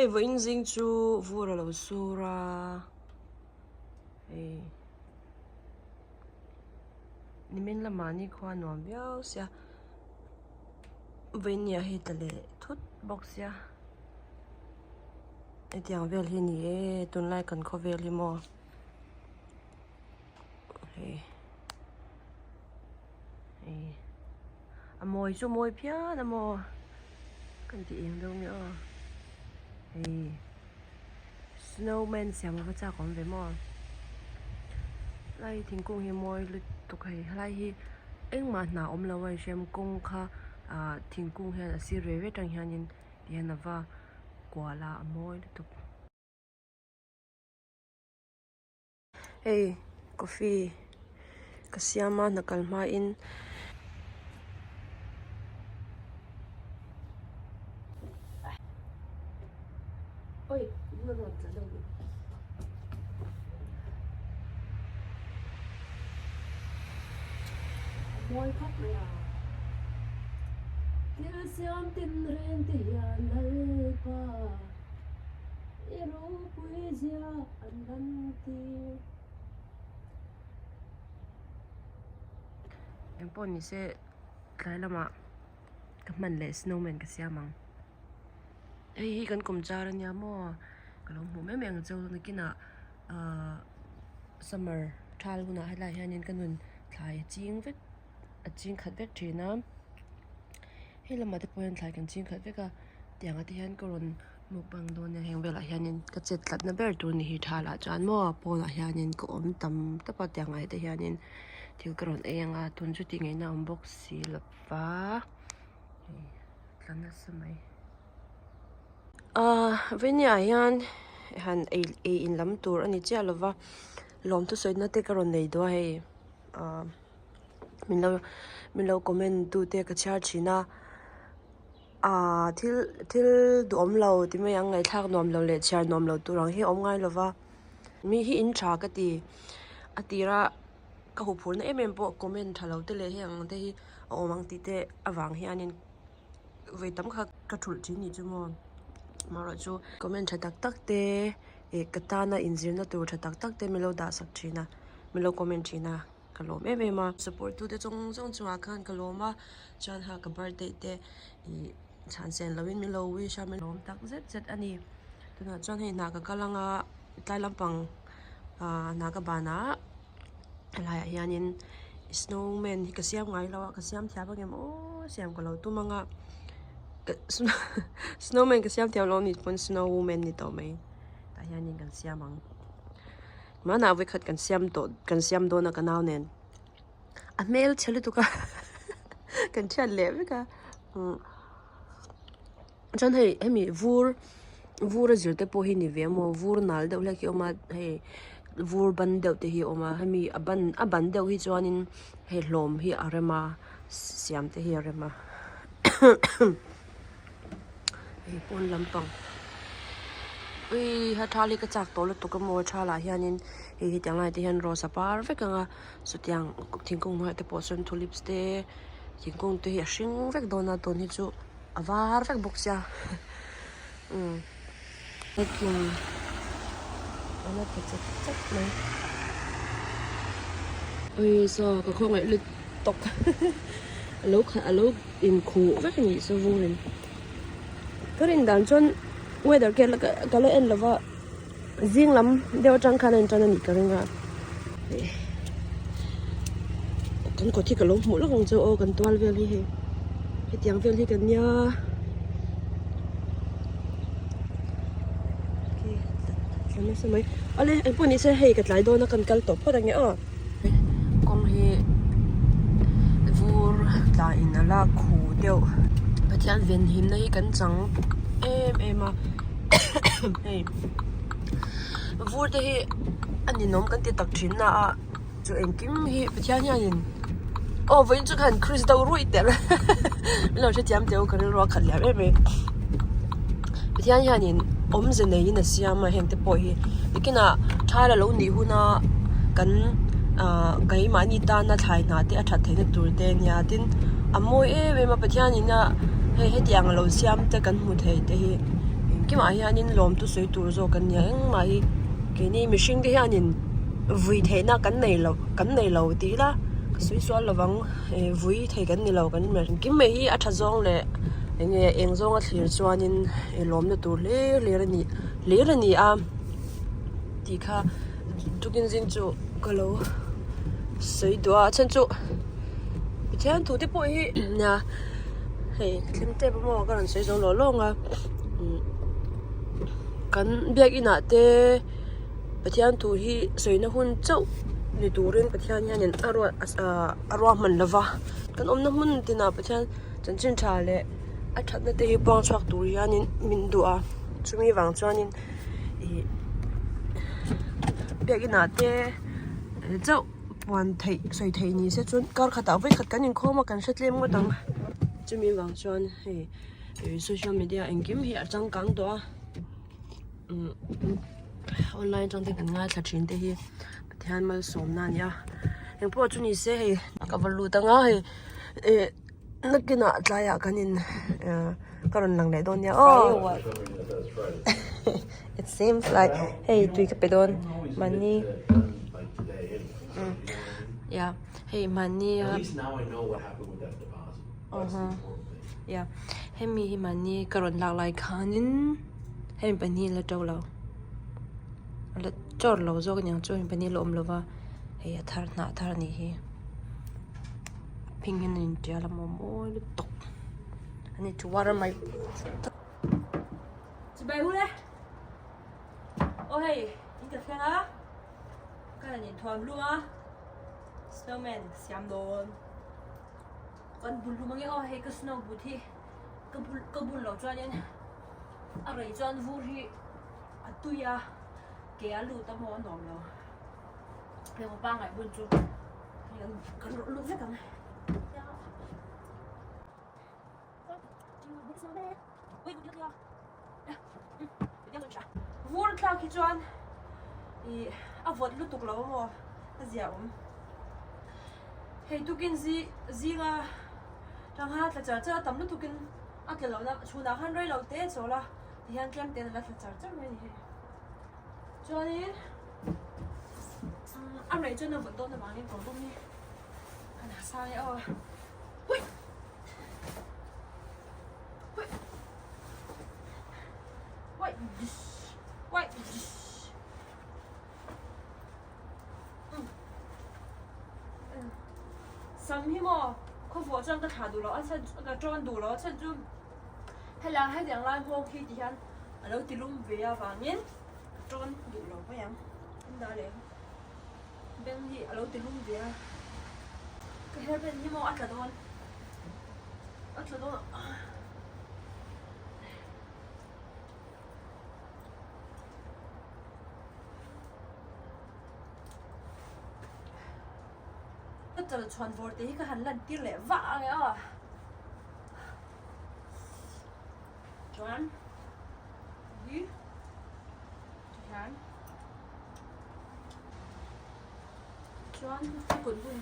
Hei vawiin zing chu vur a lo sur a hei nimin lamah nikhua a nuam viau sia vawiin ni ah hei tla leh thut bawk sia hetiang vel hi a ni e tunlai kan khawvel hi maw hei. Hei a mawi chu mawi phian a maw kan tih eng deuh nge aw hei snowman siam ava chak awm ve maw helai thingkung hi mawi lutuk hei helai hi engmah hna awm lo a inhrem kawng kha ah thingkung hian a sir ve ve tang hianin tihian ava kual a a mawi lutuk. Hei coffee ka siam a hna kal hma in thil siam tin reng te hian Lalpa i ropui zia. An lan tir. Engpawh ni se tlai lamah ka hman leh snowman ka siam ang. Hei hi kan kum char ania maw ka lo hmuh mai mai ang chu nakinah ahh summer thal hunah helaiah hianin ka nun thlai a ching vek a ching khat vek thin a hei lamah te pawh hian thlai kan ching khat vek a tiangah te hian ka rawn Mukbang dawn nia heng velah hianin ka chet tlatna ber tur ni hi thalah chuan maw pawnah hianin ka awm tam tawp a tiang ai te hianin thil ka rawn ei anga tun chu tih ngaihna a awm bawk si lova hei tla nasa mai. Ahh venia ah hian han ei ei in lam tur a ni chiah lova lawm thusawi na te ka rawn nei duh a hei ahh min lo min lo comment tu te ka chhiar thin a. Ahh thil thil duhawm lo ti mai ang ngaihthlak nuam lo leh chhiar nuam lo tur ang hi a awm ngai lo va mi hi in tha ka ti a tira ka huphurh na em em pawh comment tha lo te leh heng ang te hi a awm ang tih te avang hianin vawi tam kha ka thulh thin nih chu maw amaherawhchu comment tha tak tak te ih ka tana inzirna tur tha tak tak te min lo dah sak thin a min lo comment thin a. Ka lawm em em a support tu te zawng zawng chungah khan ka lawm a chuan ha ka birthday te ih chhan sen loh in min lo wish a min lawm tak zet zet a ni tunah chuan hei hna ka kal anga tlai lampang ah hna ka ban ah helaiah hianin snowman hi ka siam ngai lo a ka siam thiam ang em aw siam ka lo tum anga snowman ka siam thiam lo anih pawn snowwoman ni tawh mai tah hianin kan siam ang. Hmanah vawikhat kan siam tawh kan siam dawn a ka nau nen a hmel chhe lutuk a kan thiat leh vek a umm chuan hei hemi vur vur a zir te pawh hi ni ve maw vur nal deuh hlek hi a awm a hei vur ban deuh te hi a awm a hemi a ban a ban deuh hi chuanin hei hlawm hi a rem a siam te hi a rem a. Hei pawn lampang uii ha thal hi ka chak tawh lutuk a maw thalah hianin hei hetiang lai te hian rose a par vek ang a chutiang thingkung hnuaiah te pawh sawn tulips te thingkung te hi a hring vek dawn a tun hi chu a var vek bawk sia umm a la tla chat chat mai ui saw ka khawngaih lutuk a lo khalh a lo inkhuh vek a nih chu vurin ka rin dan chuan weather ka ka la en lova zing lam deuh atang khan a intan a nih ka ring a kan kawt hi ka lo hmuh lawk ang chu aw kan tual vel hi hei hetiang vel hi kan nia nasa mai awle engpawh ni se hei ka tlai dawn a kan kal tawh phawt ange aw. Kawng hi vur tla in a lak khu deuh Pathian venhimna hi kan chang em em a hei vur te hi a ninawm kan ti tak thin na a chu engkim hi Pathian hianin aw vawiin chu khan Chris deuh ruih tel min lo hrethiam teh u ka rilru a khat liam em em Pathian hianin awmze neiin a siam a heng te pawh hi nikinah thal a lo nih hun a kan ahh keimahni tana thlai hnah te a that theihna tur te ania tin a mawi em em a Pathianin a hei hetiang a lo siam te kan hmu thei te hi. Engkimah hianin lawmtu sawi tur zawk an nia engmah hi keini mihring te hianin vui theihna kan nei lo kan nei lo tih ila ka sawi sual lovang eh vui thei kan ni lo kan engkim mai hi a tha zawng leh eng nge eng zawnga thlir chuanin lawmna tur hlir hlir a ni hlir a ni a tih kha tukin zing chu ka lo sawi duh a a chhan chu Pathian thu te pawh hi nia hei thleng tep a maw ka rawn sawi zo lawng lawng a kan biakin ah te Pathian thu hi sawina hun chauh ni turin Pathian hianin a ruat a ruahman lova kan awmna hmun tinah Pathian chanchin tha leh a thatna te hi puang chhuak tur hianin min duh a chumi vang chuanin ih biakin ah te chauh puan theih sawi theih ni se chuan kar khatah vawikhat kan inkhawm a kan hre tlem ngawt ang chumi vang chuan hei ih social media engkim hi a changkang tawh a umm online atang te kan ngaithla thin te hi Pathian malsawmna a ni a engpawh chu ni se hei ka va lut anga hei ih nakinah tlaiah kan in ah ka rawn lang leh dawn nia aw it seems like hei tui ka pe dawn mahni ya hei mahni a ya hemi hi mahni ka rawn lak lai khanin hemi pahnih la to lo la chawr lo zawk aniang chu hemi pahnih la awm lova hei a thar hnah thar anih hi a hming hian a intial a maw mawi lutuk I need to water my Chibai hu le aw hei in ka thleng a ka han inthuam hlum a snowman siam dawn kan bul hlum ange aw hei ka snow boot hi ka bul ka bun loh chuanin a rei chuan vur hi a tui a ke a lut a maw a nuam lo heng pangngai bun chu hei kan rawlh lut vek ang. Vur thlak hi chuan ih a vawt lutuk lo maw a zia awm hei tukin zi zinga tangha tla char char a tam lutukin a tla lohna chhunah khan rei lo te a chawl a tihian tlem ten a la tla char char mai a ni hei chuanin a rei chuan a vawt dawn avangin kawr bawm hi a la sang e aw. Sam hi maw khawvawh chuan ka thlah duh loh a chhan chu ka tawn duh loh a chhan chu helai hetiang lai hmawk hi ti hian a lo ti lum ve avangin ka tawn duh lo mai ang an dah leh ang. Beng hi a lo ti lum ve a, ka hairband hi maw a tla dawn, a tla dawn a. Ka chal chhuan vawr te hi ka han lan tir leh vah ang e aw. Chuan hi tihian chuan ka kut bun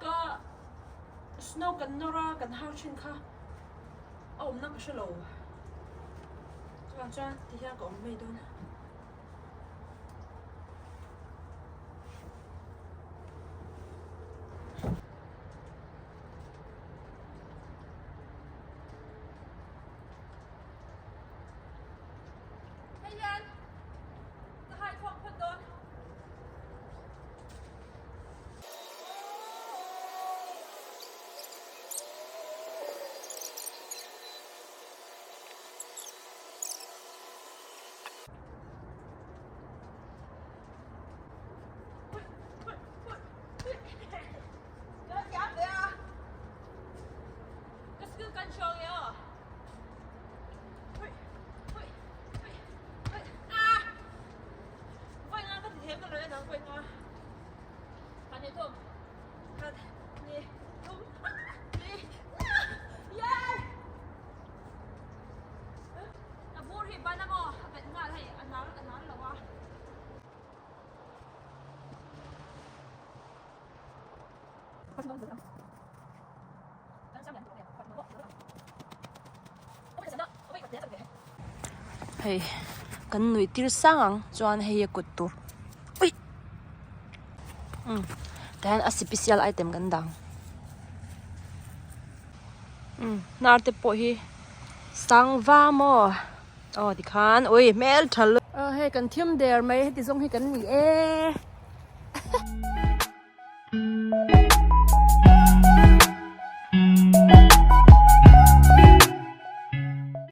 ka snow kan nawr a kan har thin kha a awmna ka hrelo chuvang chuan tihian ka awm mai dawn a. Hei hian ka hai khawm phawt dawn. Hei kan nuih tir sang ang chuan hei a kut tur ui umm tah hian a sipisial item kan dang umm hnar te pawh hi sang va maw aw tikhan ui hmeltha lutuk aw hei kan thim der mai heti zawng hi kan ni e.